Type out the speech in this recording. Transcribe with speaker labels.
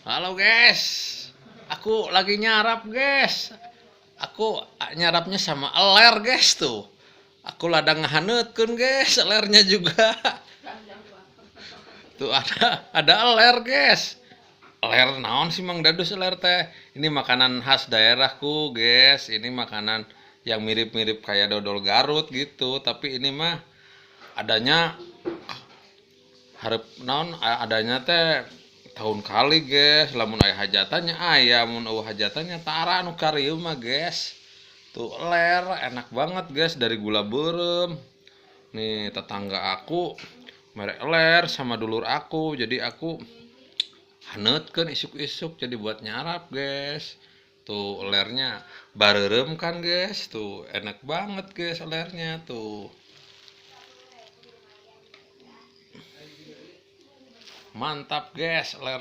Speaker 1: Halo guys, aku lagi nyarap guys. Aku nyarapnya sama eler guys tuh. Aku ladang ngahaneutkeun guys, elernya juga. Tuh ada eler guys. Eler naon sih Mang Dadus eler teh? Ini makanan khas daerahku guys. Ini makanan yang mirip-mirip kayak dodol Garut gitu, tapi ini mah adanya hareup naon adanya teh tahun kali guys, lamun aya hajatannya aya, mun euweuh hajatannya tara anu karieu mah guys. Tuh eler enak banget guys, dari gula beureum. Nih tetangga aku mere eler sama dulur aku, jadi aku haneutkeun isuk-isuk jadi buat nyarap guys. Tuh elernya bareureum kan guys, tuh enak banget guys elernya tuh. Mantap guys eler.